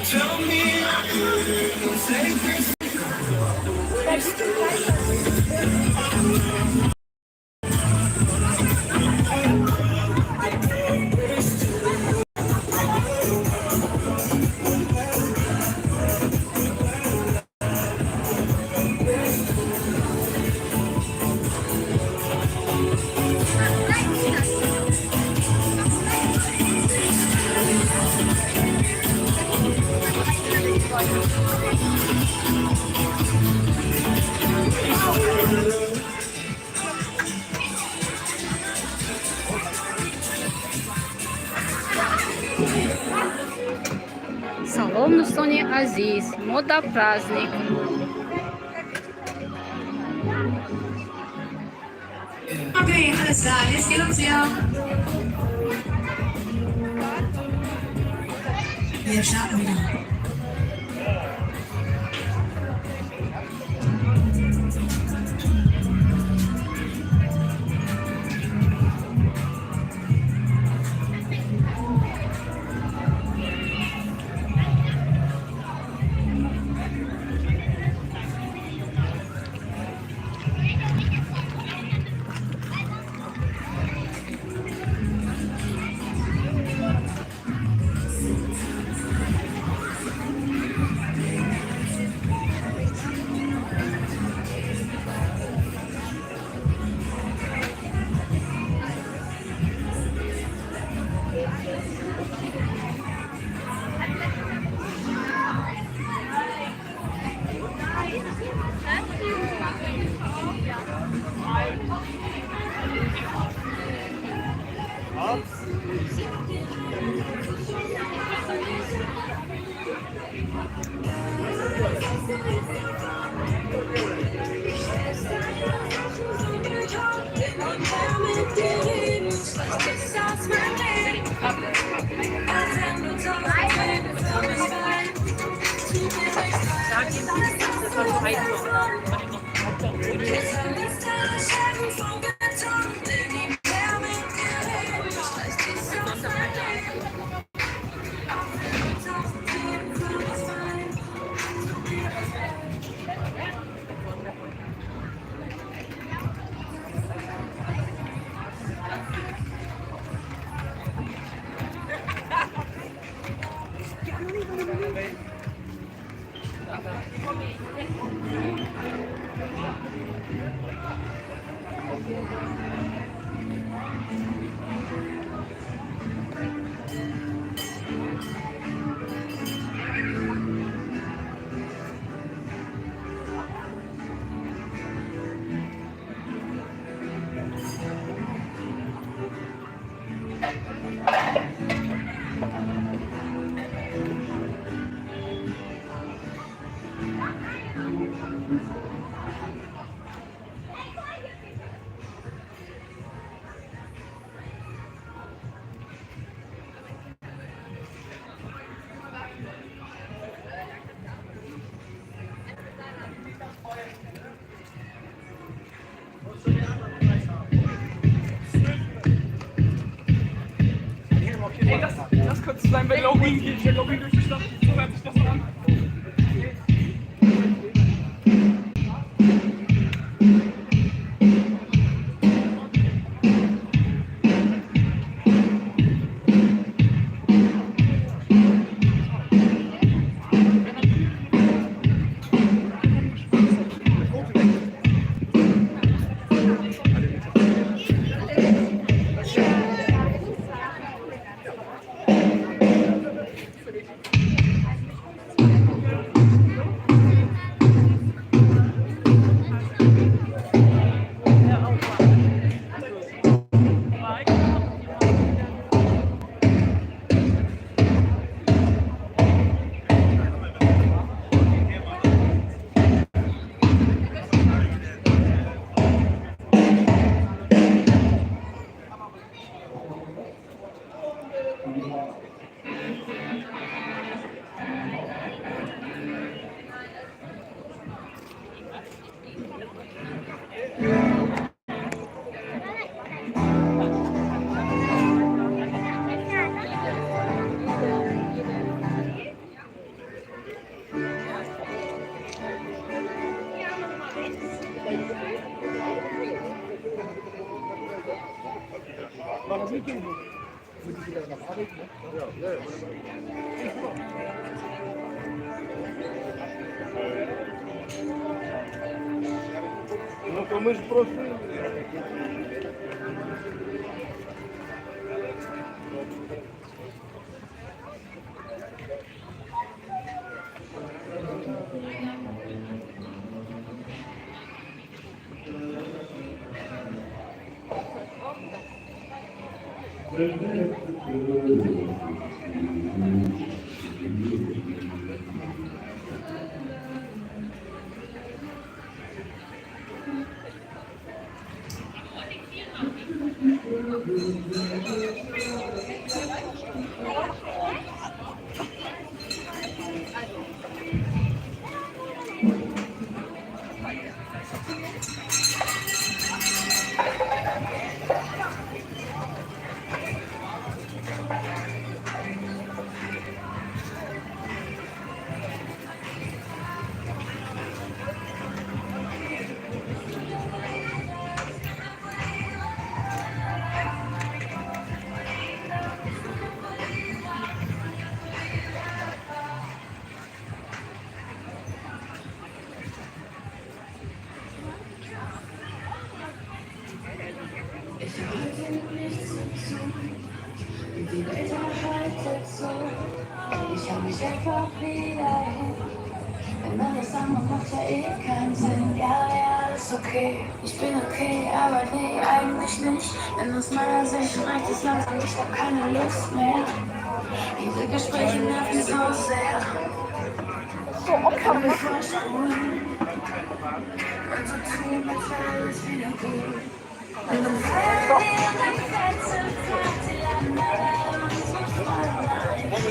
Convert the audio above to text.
Tell me I take this. Салом, дӯстони азиз, мо дар праздник. Okay, alles klar, jetzt geht ums ja. Wir starten wieder. Ey, das könnte sein, wenn Logan geht. Wenn Logan durch die Stadt geht, so hört sich das an. Ну то ми ж просили. Ich hab heute nichts zu tun und die Welt heute zu. Ich hab mich einfach wieder hin. Wenn alles andere macht ja eh keinen Sinn. Ja, ja, ist okay. Ich bin okay, aber nee, eigentlich nicht. Denn aus meiner Sicht reicht es langsam. Ich hab keine Lust mehr. Diese Gespräche nerven so sehr. Kann mir vorspulen und so tun, als wäre alles wieder gut. Und dann feiern wir die ganze Party lang, alle unsere Freunde ein.